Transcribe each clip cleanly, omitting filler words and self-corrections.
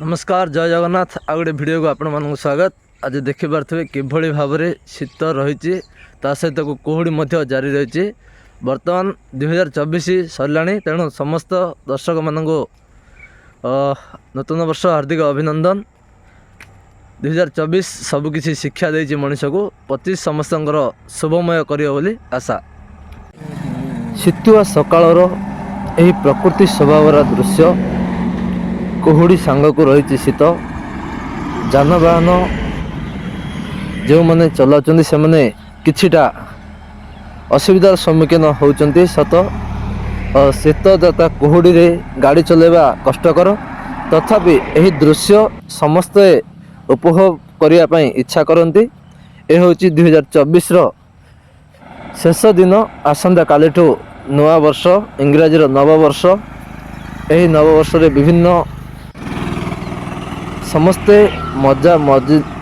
ନମସ୍କାର, ଜୟ ଜଗନ୍ନାଥ। ଆଉ ଗୋଟେ ଭିଡ଼ିଓକୁ ଆପଣମାନଙ୍କୁ ସ୍ୱାଗତ। ଆଜି ଦେଖିପାରୁଥିବେ କିଭଳି ଭାବରେ ଶୀତ ରହିଛି, ତା ସହିତ କୁହୁଡ଼ି ମଧ୍ୟ ଜାରି ରହିଛି। ବର୍ତ୍ତମାନ 2024 ସରିଲାଣି, ତେଣୁ ସମସ୍ତ ଦର୍ଶକମାନଙ୍କୁ ନୂତନ ବର୍ଷ ହାର୍ଦ୍ଦିକ ଅଭିନନ୍ଦନ। 2024 ସବୁକିଛି ଶିକ୍ଷା ଦେଇଛି ମଣିଷକୁ। 25 ସମସ୍ତଙ୍କର ଶୁଭମୟ କରିବ ବୋଲି ଆଶା। ଶୀତୁଆ ସକାଳର ଏହି ପ୍ରକୃତି ଶୋଭାଭରା ଦୃଶ୍ୟ, କୁହୁଡ଼ି ସାଙ୍ଗକୁ ରହିଛି ଶୀତ। ଯାନବାହନ ଯେଉଁମାନେ ଚଲାଉଛନ୍ତି, ସେମାନେ କିଛିଟା ଅସୁବିଧାର ସମ୍ମୁଖୀନ ହେଉଛନ୍ତି ସତ। ଶୀତ ତଥା କୁହୁଡ଼ିରେ ଗାଡ଼ି ଚଲାଇବା କଷ୍ଟକର। ତଥାପି ଏହି ଦୃଶ୍ୟ ସମସ୍ତେ ଉପଭୋଗ କରିବା ପାଇଁ ଇଚ୍ଛା କରନ୍ତି। ଏ ହେଉଛି 2024ର ଶେଷ ଦିନ। ଆସନ୍ତାକାଲିଠୁ ନୂଆ ବର୍ଷ, ଇଂରାଜୀର ନବବର୍ଷ। ଏହି ନବବର୍ଷରେ ବିଭିନ୍ନ ସମସ୍ତେ ମଜା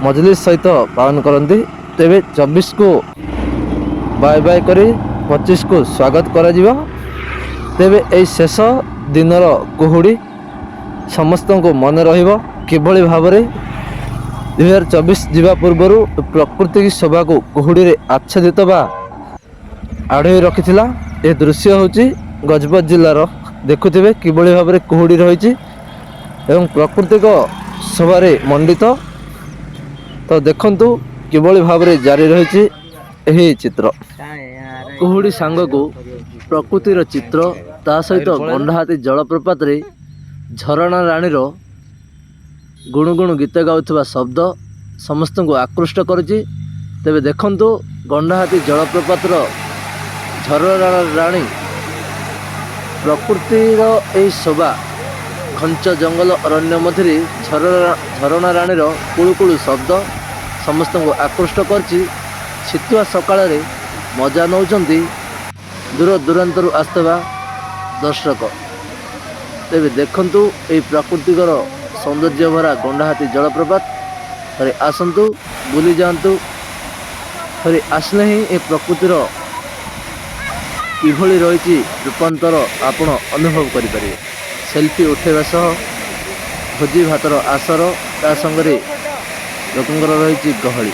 ମଜଲିସ୍ ସହିତ ପାଳନ କରନ୍ତି। ତେବେ 24କୁ ବାଏ ବାଏ କରି 25କୁ ସ୍ୱାଗତ କରାଯିବ। ତେବେ ଏହି ଶେଷ ଦିନର କୁହୁଡ଼ି ସମସ୍ତଙ୍କୁ ମନେ ରହିବ, କିଭଳି ଭାବରେ 2024 ଯିବା ପୂର୍ବରୁ ପ୍ରକୃତି ଶୋଭାକୁ କୁହୁଡ଼ିରେ ଆଚ୍ଛାଦିତ ବା ଆଡ଼େଇ ରଖିଥିଲା। ଏ ଦୃଶ୍ୟ ହେଉଛି ଗଜପତି ଜିଲ୍ଲାର। ଦେଖୁଥିବେ କିଭଳି ଭାବରେ କୁହୁଡ଼ି ରହିଛି ଏବଂ ପ୍ରାକୃତିକ ଶୋଭାରେ ମଣ୍ଡିତ। ତ ଦେଖନ୍ତୁ କିଭଳି ଭାବରେ ଜାରି ରହିଛି ଏହି ଚିତ୍ର। କୁହୁଡ଼ି ସାଙ୍ଗକୁ ପ୍ରକୃତିର ଚିତ୍ର, ତା ସହିତ ଗଣ୍ଡାହାତୀ ଜଳପ୍ରପାତରେ ଝରଣା ରାଣୀର ଗୁଣୁଗୁଣୁ ଗୀତ ଗାଉଥିବା ଶବ୍ଦ ସମସ୍ତଙ୍କୁ ଆକୃଷ୍ଟ କରୁଛି। ତେବେ ଦେଖନ୍ତୁ ଗଣ୍ଡାହାତୀ ଜଳପ୍ରପାତର ଝରଣା ରାଣୀ, ପ୍ରକୃତିର ଏହି ଶୋଭା। ଘଞ୍ଚ ଜଙ୍ଗଲ ଅରଣ୍ୟ ମଧ୍ୟରେ ଝରଣା ରାଣୀର କୁଳୁ କୁଳୁ ଶବ୍ଦ ସମସ୍ତଙ୍କୁ ଆକୃଷ୍ଟ କରିଛି। ଶୀତୁଆ ସକାଳରେ ମଜା ନେଉଛନ୍ତି ଦୂର ଦୂରାନ୍ତରୁ ଆସୁଥିବା ଦର୍ଶକ। ତେବେ ଦେଖନ୍ତୁ ଏହି ପ୍ରାକୃତିକର ସୌନ୍ଦର୍ଯ୍ୟ ଭରା ଗଣ୍ଡାହାତୀ ଜଳପ୍ରପାତ। ଥରେ ଆସନ୍ତୁ, ବୁଲି ଯାଆନ୍ତୁ। ଥରେ ଆସିଲେ ହିଁ ଏ ପ୍ରକୃତିର କିଭଳି ରହିଛି ରୂପାନ୍ତର ଆପଣ ଅନୁଭବ କରିପାରିବେ। ସେଲ୍ଫି ଉଠାଇବା ସହ ଭୋଜି ଭାତର ଆସର, ତା ସାଙ୍ଗରେ ଲୋକଙ୍କର ରହିଛି ଗହଳି।